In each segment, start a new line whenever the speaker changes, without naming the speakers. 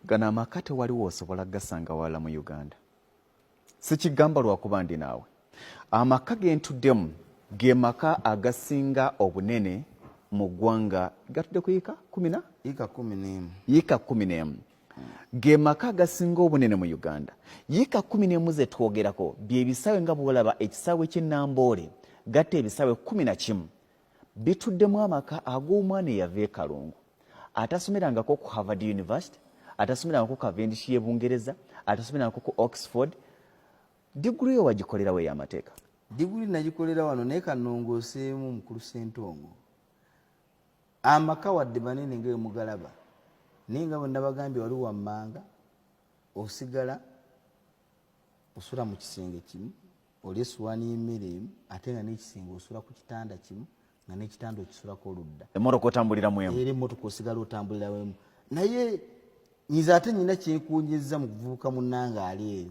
Gano amaka tewaliwo osobola gasanga wala mu Uganda. Sikigamba lwakuba ndi naawe. Amaka ge ntuddemu ge maka agasinga obunene mu ggwanga, gatudde ku yiika kumi na?
Yiika 11.
Yiika 11. Ge maka agasinga obunene mu Uganda. Yiika 11 ze twogerako bye bisaawe nga bw'olaba ekisaawe ky'e Namboole, gatta ebisaawe 11. Bituddemu amaka ag'omwana eyava e Kalungu, atasomerangako ku Harvard University, atasomerangako ku Cavendish y'e Bungereza, atasomerangako ku Oxford. Diguli yo wagikolerawo ey'amateeka?
Diguli nagikolera wano, naye kanongooseemu, mukulu Ssentongo. Amaka wadde manene nga bwe mugalaba, naye nga bwe nabagambye wali wammanga, osigala osula mu kisenge kimu, olya essuwaani y'emmere emu, ate nga n'ekisenge osula ku kitanda kimu, nga n'ekitanda okisulako oludda.
Emmotoka otambuliramu emu.
Era emmotoka osigala otambuliramu emu. Naye nze ate nyina kyenkunyizza mu kuvubuka munnange ali eyo,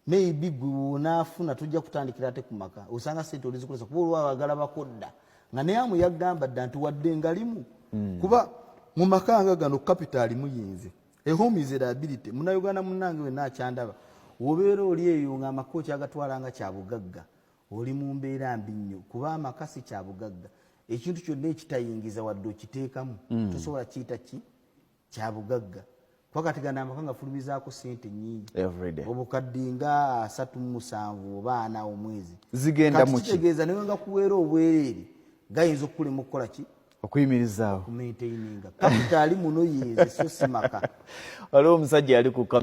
maybe gwe wonaafuna tojja kutandikira ate ku maka, osanga sente olizikozesa kuba olwawagalabako dda nga naye amu yagamba dda nti wadde nga limu kuba mu maka nga gano capital muyinze. A home is a liability. Munnayuganda munnange wenna akyandaba, wobeera oli eyo nga amaka okyagatwala nga kyabugagga, oli mu mbeera mbi nnyo, kuba amaka si kyabugagga. Ekintu kyonna ekitayingiza wadde okiteekamu tosobola kiyita ki kyabugagga, kuba kati gano amaka nga fulumizaako sente nyingi,
Everyday.
obukadde nga 37 oba 40 omwezi.
Zigenda
Kati
mu ki?
Kitegeeza naye nga kuweera obwereere gayinza okukulema okukola ki?
Okuyimirizaawo.
Kumaintaininga capital muno yinze, so si maka.
Waliwo omusajja yali ku